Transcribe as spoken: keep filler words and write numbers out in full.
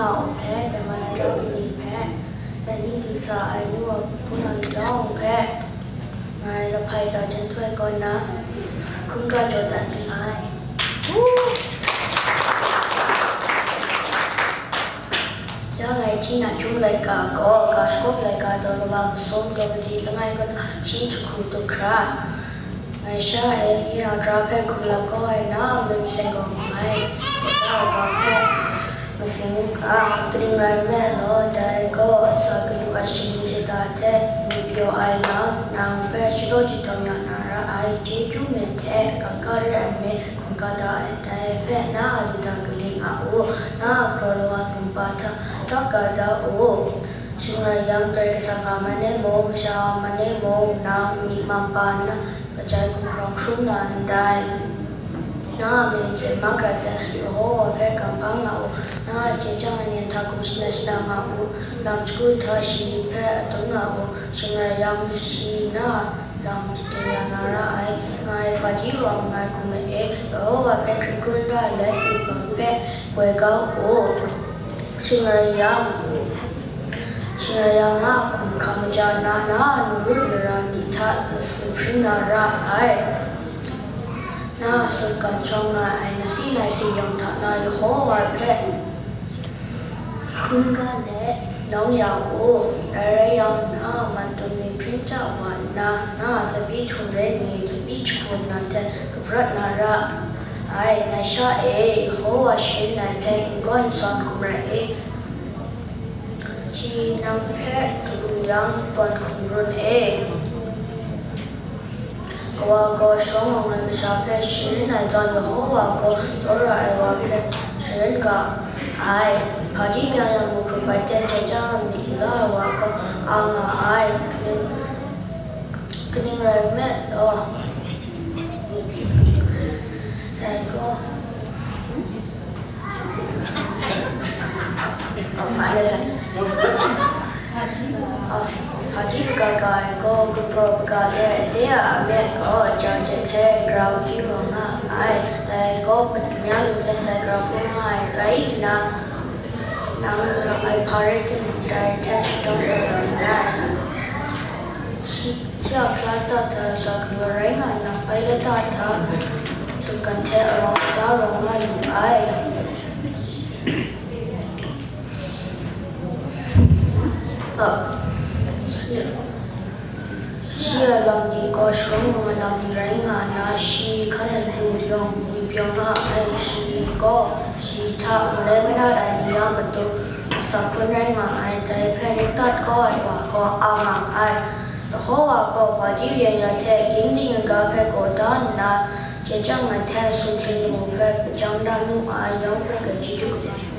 Nau hte dai wa na jau ni hpe, dai ni du sa ai nu wa hpung nang ni yawng hpe, ngai Lahpai Za Jen Htoi kaw na hkungga jaw dat ni ai. Ya ngai hti na chyum laika gaw, ga shakawp laika daw lama masum daw madi langai kaw na shi jahku du hkra, ngai sha e, nye a tara hpe hkum lap kau ai na, myit masin gaw ngai, kaja ai ga hpe masing u ga, kaning rai nme law, dai gaw sa galu ai shaning shada hte ngwipyaw ai lam, nang hpe shalaw chyahtum ya na ra ai, chyeju myit hte kangka re ai myit hkum ka da ai, dai hpe na a lata gale nga u, na a kraw lawan hpung pa hta tap ka da u. Shing rai yang, Karai Kasang a man e mung, masha a man e mung, nang myi man pa nna, kajai hkum hkrum na ndai. Na a myit masin mahkra hte Yehowa hpe kamhpang nga u. Na a chye chyang ai ni a nhtawm hkum shana shana nga u. Lam shagu hta shi hpe adun nga u. Shing rai yang, shi na a lam chye ya na ra ai. Ngai hpaji rawng nngai hku ma e, Yehowa hpe hkrit hkun da ai laika hpe goi kau u. Shing rai yang, shing rai yang, na a hkum hkam maja nna, na a lamu laram ni hta na sumhpring na ra ai. Na a sutgan shawng nga ai nasi nai si yawng hta na Yehowa hpe hkungga let nawng ya u. Dai rai yang, na a man tum ni hpring ja wa nna, na a tsabyi htum rai ni, tsabyi jahku nnan hte kaprat na ra ai. Ngai sha e, Yehowa sharin ai hpe n gawn n sawn hkum rai e. Shi nang hpe du yang gawn hkum run e. Kawa gaw shawng ai masha hpe sharin ai zawn, Yehowa gaw tsawra ai wa hpe sharin ga ai. Hpaji mya yang mu hkrup ai hte, chye chyang ai myit lu la ai wa gaw a nga ai. Kaning, kaning rai nme law, dai gaw, oh, hpaji kaga ai gaw, gumhpraw kaga de, de a amek gaw, ja hte grau hpyi wa nga ai. Dai gaw, Patmang ningsang dai grau hpung nga ai rai nna, nang ai hpa rai timung, dai hte shadawn kau na ra ai. Shi, shi a hkra lata hta sa galu rai nga nna, bai lata hta sutgan hte arawng da rawng nga lu ai. A, shi, shi a lam ni gaw sharum ai lam ni rai nga nna, shi hkan npu yawng ngwipyaw nga ai. Shi gaw shi hta malai manat ai ni a matu asak hkun rai nga ai, dai hpe ngut dat kau ai wa gaw a nga ai. Yehowa gaw hpaji yen ya hte ging ding yin ga hpe gaw da nna, chye chyang ai hte sumsing lamu hpe hpajang da nu ai, yawng hpe gaw chyeju kaba.